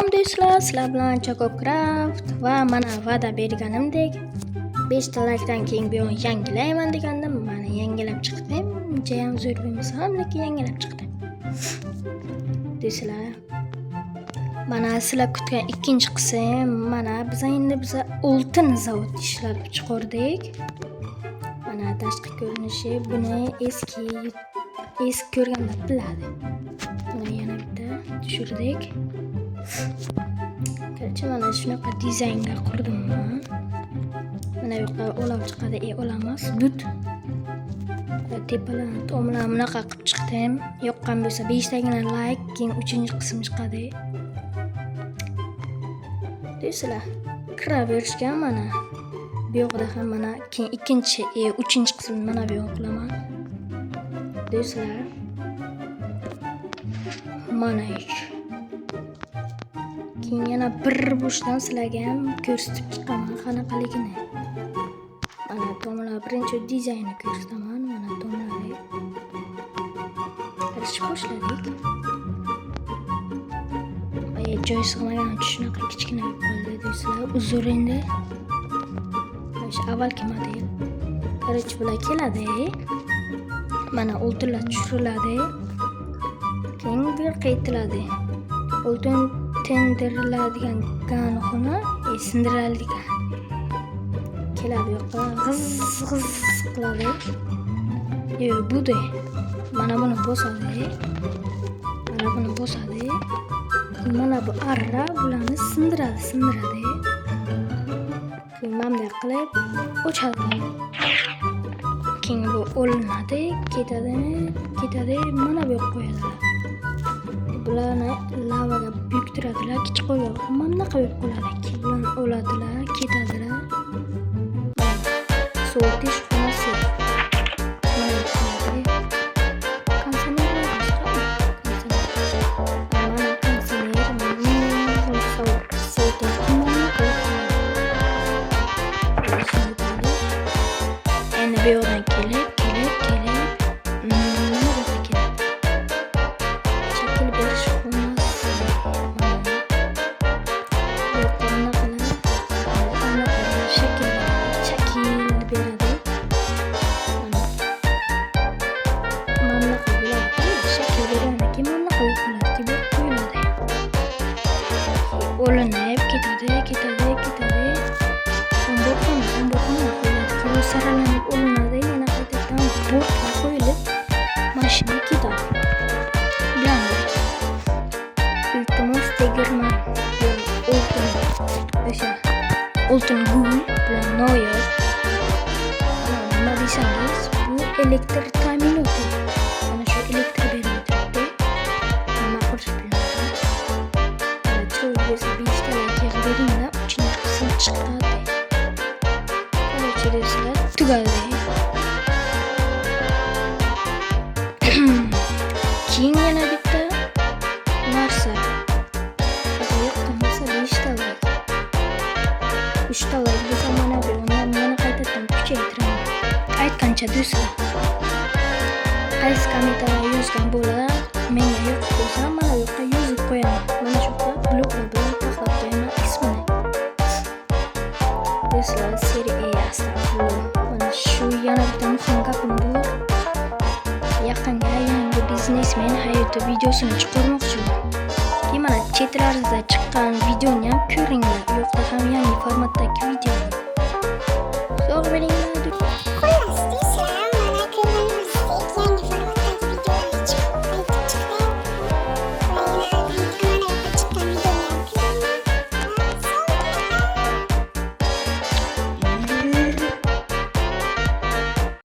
Salom do'stlar, sizlar bilan Chococraft va mana va'da berganimdek 5 ta likedan keyin bu yoqni yangilayman degandim. Mana yangilab chiqdim. Uncha ham zo'r bo'lmasa ham, lekin yangilab chiqdim. Do'stlar, mana sizlar kutgan ikkinchi qism, mana biz endi biza oltin zavod ishlab chiqardik. Mana tashqi ko'rinishi, buni eski eski ko'rganlar biladi. Mana yana bitta tushirdik. Короче, mana shunaqa dizaynga qurdim man. Mana bu yoqqa olov chiqadi, olov emas, dud. Tepalarni tomlarni bunaqa qilib chiqdim. Yoqqan bo'lsa 5 tagina like, keyin 3-qism chiqadi. Do'stlar, kiraverishgan mana. Bu yoqda ham mana keyin ikkinchi, uchinchi qismini mana bu yoqqa qilaman. Do'stlar, mana ish. Keyin yana bir boshdan sizlarga ham ko'rsatib chiqaman qanaqaligini. Mana tomlar, birinchi dizaynni ko'rsataman. Mana tomlari. Qilishib boshladik. Ay, joy sig'magan uchun shunaqa kichkina bo'lib qoldi, do'stlar. Uzr endi. O'sha avvalgi model. Короче, bular keladi. Mana oltinlar tushiriladi. Keyin bu yoqqa yetiladi. Oltin tendiriladigan xona, sindiriladigan. Keladi bu yoqqa g'iz g'iz qiladi. Yo'q, bu-da. Mana buni bosadi. Mana buni bosadi. Mana bu arra bularni sindiradi, sindiradi. Keyin mana bunday qilib ochadi. Keyin bu olinadi, ketadi, ketadi, mana bu yoqqa qo'yadilar. Bularni lavaga buyuktiradilar, kichik qo'yib, mana bunaqa bo'lib qoladi. Keyin bularni oladilar, ketadilar. Sovutish xonasi. Mana qiladi. Konditsioner boshqami? Konditsioner. Mana konditsioner, sovutadi. Mana bunaqa bo'lib qoladi. Endi bu yoqdan kelib, kelib, kelib, mana bu yoqqa keladi. Shakl berish xonasi. Mana. Bu yoqqa bunaqalar, anaqa shakl shakl beradi. Mana. Mana bunaqa bo'ladi. Shakl bergandan keyin mana bunaqa bo'lib qoladi, bu qo'yiladi. Olinib ketadi, ketadi, ketadi. Omborxona, omborxona qo'yiladi. Keyin saralanib olinadi, yana qaytadan bortga qo'yilib, mashina ketadi. Bularni iltimos tegirmon bilan oltin, o'sha oltin gul bilan noyob. Mana nima desangiz, bu elektr ta'minoti. Mana shu elektr berib turibdi. Nima qilish bilmadim. Mana chiroyli bo'lsa 5 ta like yig'ib beringlar, 3-qism chiqadi. Короче, do'stlar, tugadi. Keyin yana bitta narsa. Agar yoqqan bo'lsa 5 ta like. 3 ta like bo'lsa, mana bu yoqni yana qaytadan kuchaytiraman. Aytgancha, do'stlar. Qaysi kommentariy yozgan bola menga yoqib qolsa, mana bu yoqqa yozib qo'yaman. Mana shu yoqqa bloklar bilan taxlab qo'yaman ismini. Do'stlar, seriya E, astag'firullah. Mana shu yana bitta muhim gapim bor. Yaqinga yangi biznesmen hayoti videosini chiqarmoqchiman. Keyin mana chetlarida chiqqan videoni ham ko'ringlar. U yoqda ham yangi formatdagi video bor. Sog' bo'linglar.